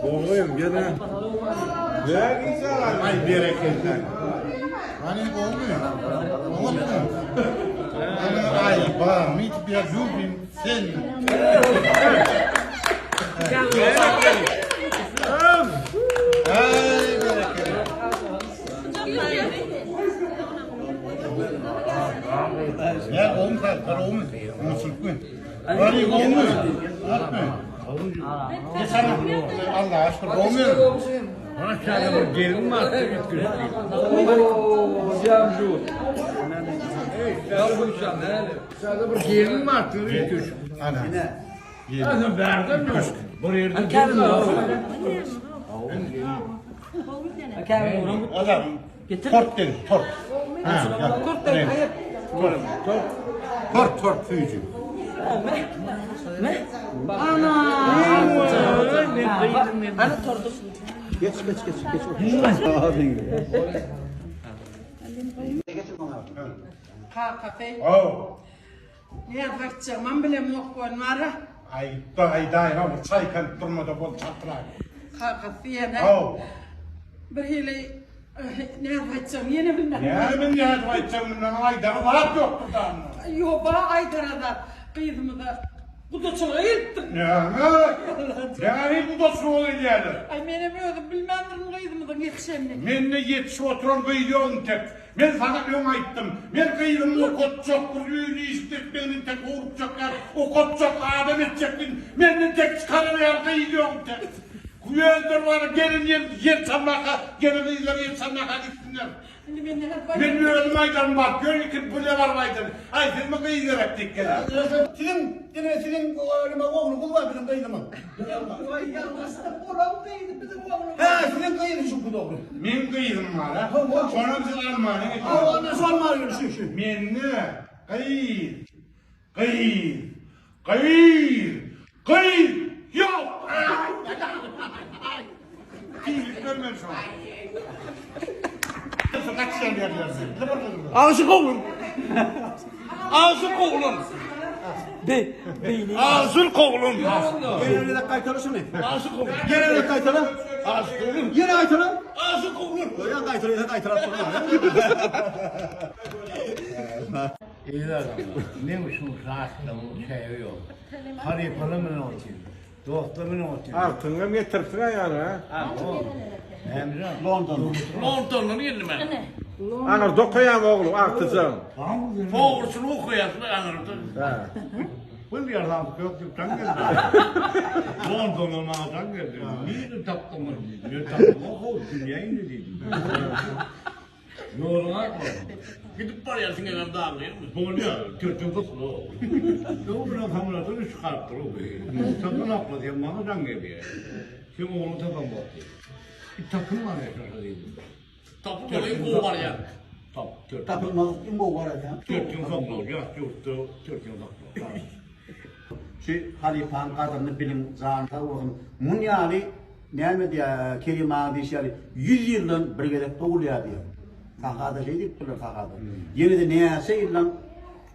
Oglum gene. Ne güzel. Ay bereketler. Hani olmuyor. Olmuyor. Hani ay ba mit bir lubim sen. Ay bereket. Ya oğlum sen, kara oğlum. Nasıl gün? Hani olmuyor. Atma. Geçen Allah aşkına olmuyor. Aşağıda bir gelin var. Aşağıda bir gelin var. Ana. Sen verdin mi? Bir yerde gelin var. Adam tort dedi, tort. Ha, tort dedi, Tort, tort. Tort, tort süyücü. Kakasy. Oh. Nädip aýtjagymam bilemok bolmara. Aýtda aýdaý ha bir çaýkanyp durmada bol çatrak. Kakasy ýene. Haw. Bir hili nädip aýtjagymy ýene bilmän. Näme nädip aýtjagymy bilmän aýdara zat ýokdur da onda. Ýok ba aýdara zat. Gyzymyza gudaçylyga gelipdir. Näme? Nähili gudaçylyga gelýärler? Aý menem özüm bilmändirin gyzymyzyň ýetişenini. Mende ýetişip oturan gyz ýok entek. Men saňa öň aýtdym. Men gyzymy okatjak, bir öýüni işletmegini entek howlukjak ýaly, okatjak, adam etjek diýdim. Menden tek çykarar ýaly gyz ýok entek. Özleri bara gelin ýer, ýer çalmaka, gelin gyzlar ýer çalmaka gitsinler. Indi men nädip aýdaryn? Men özüm aýdaryn baryp, ýör ikimiz bile baryp aýdaly. Aý, sizmi gyz gerek diýip geler. Siziň, ine siziň nime ogluňyz bar biziň gyzymyz. Waý ýalňyşdyk, olaň gyzy biziň oglumyz. Hä, siziň gyzy şuňky dogry. Meň gyzym bar-a. Şonam siz almana getiriň. Hawa, ana şu almana gelin, şu, şu. Mende gyz, gyz, gyz, gyz ýok! Tizlik bermeli şoňa. Gaçýan ýerlerine. Aşyk oglum. Aşyk oglum. Aşyk oglum. Ýene bir gezek gaýtala şuny. Aşyk oglum. Ýene bir gezek gaýtala. Aşyk oglum. Ýene gaýtala. Aşyk oglum. Ýene gaýtala, ýene gaýtalap durma. Eziz adamlar, meň üçin şatlygymyň çägi ýok. Halypalar bilen otyryn, dostlar bilen otyryn. Agtygyňam getiripsiň aýagyna. Nämejan? Londondan. Londondan geldim men. Aňyrda okaýaň oglum, agtyjagyň. Dogrusyny okaýasyn aňyrda. Hä. Bu ýerden kök dükkan geldi. Londondan maňa jaň geldi. Nirede tapdyň muny diýdi. Men tapdym, ho, dünýä indi diýdim. Ýoluň ak bolsun. Gidip barýarsyň enem daglaýarmy? Bolýar, türkmen gyzly. Öň bilen samolýotdan üç çykarypdyr o. Şondan akla diýen maňa jaň gelýär. Seň ogluňy tapan bok diýip. Bir tapylman ýaşasa diýdim. Tapylmaly iň gowy barýar. Tap, türkmen. Tapylmaz iň gowy barýar. Türkmen saklaw, ýat ýurtda türkmen saklaw. Şu halypaň gadyryny biliň jany sag bolsun. Mun ýaly Näme diýýär, Kerim aga diýşi ýaly, ýüz ýyldan bir gezek dogulýar diýýär. Sahada şeý diýipdirler sahada. Ýene-de näçe ýyldan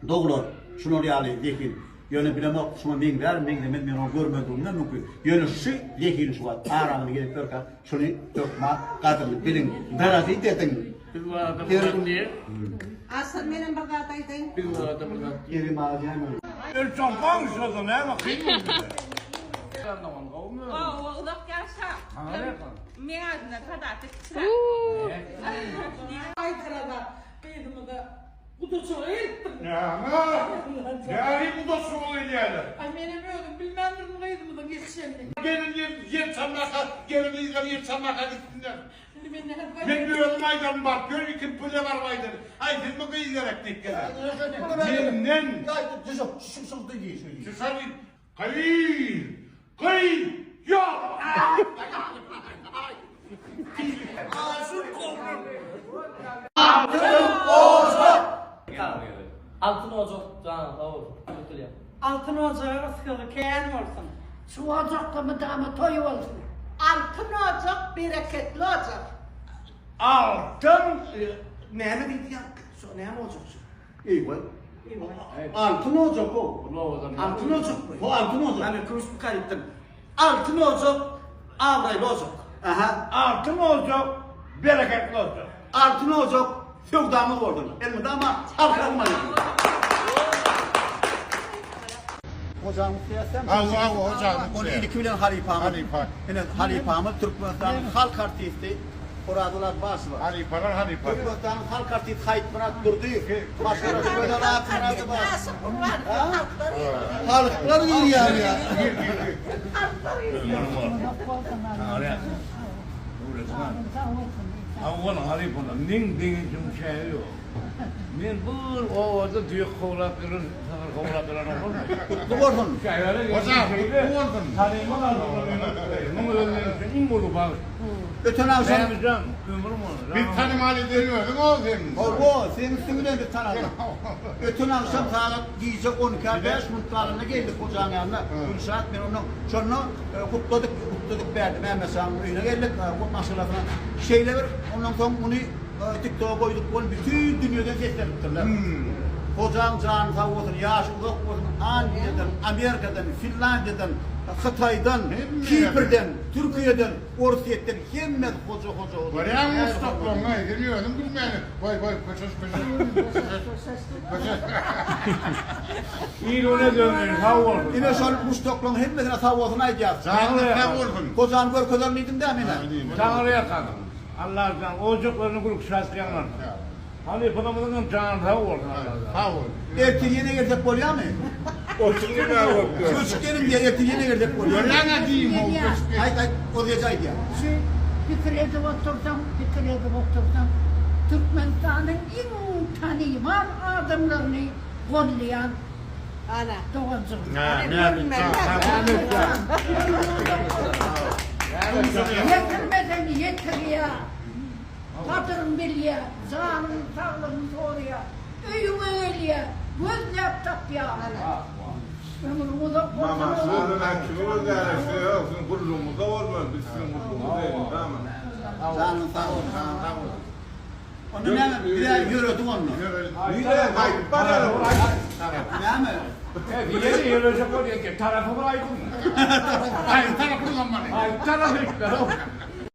doglar şular ýaly zehin. Ýöne bilemok, şuňa meňzär, meňzemez men ony görmezligimden mümkin. Ýöne şu zehin şu wagt aramyzda gezip ýörkä, şuny hökman gadyryny biliň, darazyt ediň. Biz barada bir zat diýe. Asyl menem bir zat aýdaýyn. Biz barada bir zat diýe. Kerim aga näme? El çapaň şurada näme kyn boldy. Gowy uzak ýaşa. Meň adymdan podarka kiçiräk. Aýdara-da gyzymyza gudaçylyga gelipdir. Näme? Nähili gudaçylyga gelýärler? Aý menem özüm bilmändirin gyzymyzyň ýetişenini. Gelin ýer, ýer çalmaka, gelin gyzlar ýer çalmaka gitsinler. Indi men nädip Men özüm aýdaryn baryp, ýör ikimiz bile baryp aýdaly. Aý, sizmi gyz gerek diýip geler. Menden. Şu şa diýip, Gyz! Gyz! Ýok! Altyn ojak janyň sag bolsun. Altyn ojagyň ysgyly kän bolsun. Şu ojakda mydama toý bolsun. Altyn ojak bereketli ojak. Altyn näme diýdi ýa? Şu näme ojak şu? Eýwa. Altyn ojak o. Altyn ojak bu. Bu altyn ojak. Hani kümüş bu kaýypdym. Altyn ojak abraýly ojak. Aha. Altyn ojak bereketli ojak. Altyn ojak söwdamyz bolsun. Elmydama halkymyz. Hojamyz diýýäsem. Hawa, hawa, hojamyz. Ony ilki bilen halypamyz. Halypa. Ine halypamyz Türkmenistanyň halk artisti Orazgül Abbasowa. Halypalar halypasy. Türkmenistanyň halk artisti Haýytmyrat Durdyýew. Maşgalasy Gözel Akmyradowa. Halklar girýär ýa. Sag boluň halypalar. Meň begenjimiň çägi ýok. Men bir obada düýe kowlap ýören, sygyr kowlap ýören oglanmy? Gutly bolsun. Şähere Hojam, gutly bolsun. Tanymal adamlar meni gutlaýar. Muň özi meniň üçin iň uly bagt. Öten agşam. Mämijan, ömrüm bolsun. Biz tanymal eden özüň o seň. Hawa, seň üstüň bilen biz tanadyk. Öten agşam sagat gije on ikä bäş minut galanda geldik hojaň ýanyna. Gülşat men ondan şonda gutladyk, gutladyk bärde Mämmet şanyň öýüne geldik, maşgalasyna. Şeýle bir ondan soň muny TikToka goýduk ol bütin dünýeden seslenipdirler. Hojaň jany sag bolsun, ýaşy uzak bolsun, Angliýadan, Amerikadan, Finlandiýadan, Hytaýdan, Kiprden, Türkiýeden, Orsýetden hemmesi hoja hoja hoja. Görýäňmi muşdaklaryňy, sen özüň bilmän, goý goý köşeş köşeş köşeş köşeş. Il öne döndün sag bolsun. Ine şol muşdaklaryň hemmesine sag bolsun aýdýas. Janyň sag bolsun. Hojany görkezerin diýdim-dä menä. Taňry ýalkasyn. Allajan ojaklaryny gülki şatlyk ýaňlansyn. Halypalarymyzyň hem jany sag bolsun Allajan. Sag bol. Ertir ýene gelsek bolýamy? Otuň ýene bolup ýör. Göçüp geliň diýýär, ertir ýene gelsek bolýar. Görýäňä diýim how göçüp gel. Aýt aýt, Ozeje aýdýar. Şu pikir edip otursaň, pikir edip otursaň, Türkmenistanyň iň tanymal adamlaryny gollaýan Ana. doganjygym. Ýetirmeseň ýetirýär. Gadyryň bilýär, janyň saglygyny soraýar, öýüňe gelýär, gözläp tapýar. Ömrüň uzak bolsun oglum. Janyň sag bolsun. Onda näme, biz-ä ýöredik onda. Nirä gaýdyp barýar? Näme? Ýeri ýörejek bolýar eken, tarapy bir aýdyň. Haýsy tarapy ulanmaly? Haýsy tarapy?